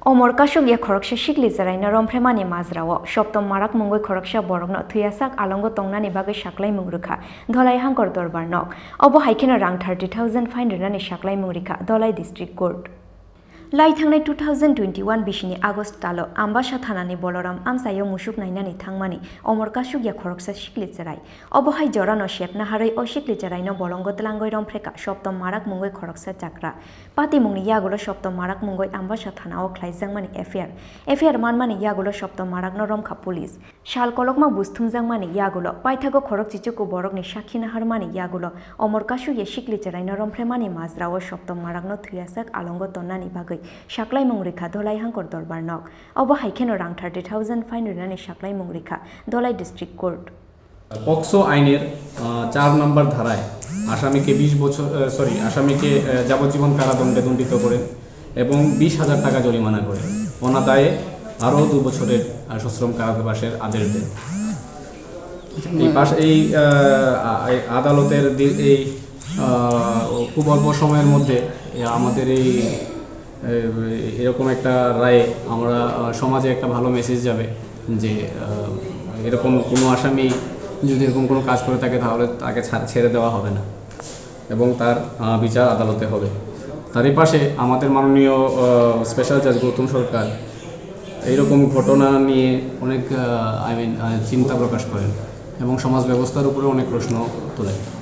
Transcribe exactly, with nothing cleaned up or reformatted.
Omor kasuk ya khoroksa sikli cheraino romphre mani majrao Soptom Marak mungwi khoroksa borokno thwiyasak alongo tongnani bagwi saklaimung rwkha Dholai Hangkor Dorbar Nok. Obo hai kheno rang thirty thousand fine rwnani saklaimung rikha Dholai District Court. Lai thangnai two thousand twenty-one bisini August talo Ambasa thanani Boloram amchaio musuk nainani thangmani Omor kasuk ya khoroksa sikli cherai. Obo hai jorano sepna harwi o sikli cheraino bolongo tlangwi romphrekha Soptom Marak mungwi khoroksa chakra. Patimungni yagulo Soptom Marak mungwi Ambasa thanao khlaijakmani F I R. F I R manmani yagulo Soptom Marakno romkha police. Sal kolokma buj thumjakmani yagulo, paithago khorok chichuku borokni sakhi naharmani yagulo, Omor kasuk ya sikli cheraino romphre mani majrao Soptom Marakno thwiyasak alongo tonnani bagwi saklaimung rikha Dholai Hangkor Dorbar Nok. Obo hai kheno rang thirty thousand fine rwnani saklaimung rikha Dholai District Court. POCSO আইনের আহ, চার নম্বর ধারায় আসামিকে বিশ বছর সরি আসামিকে আহ, যাবজ্জীবন কারাদণ্ডে দণ্ডিত করেন এবং বিশ হাজার টাকা জরিমানা করেন। অনাদায়ে আরও দু বছরের আহ, সশ্রম কারাবাসের আদেশ দেন। এই পাশ এই আহ, আ- এই আদালতের দি- এই আহ, খুব অল্প সময়ের মধ্যে এ, আমাদের এই এ, এরকম একটা রায়ে আমরা আহ, সমাজে একটা ভালো মেসেজ যাবে যে আহ, এরকম কোনো আসামি যদি এরকম কোনো কাজ করে থাকে তাহলে তাকে ছাড়- ছেড়ে দেওয়া হবে না এবং তার আহ, বিচার আদালতে হবে। তারই পাশে আমাদের মাননীয় স্পেশাল জাজ গৌতম সরকার এইরকম ঘটনা নিয়ে অনেক আই মিন চিন্তা প্রকাশ করেন এবং সমাজ ব্যবস্থার উপরে অনেক প্রশ্ন তোলেন।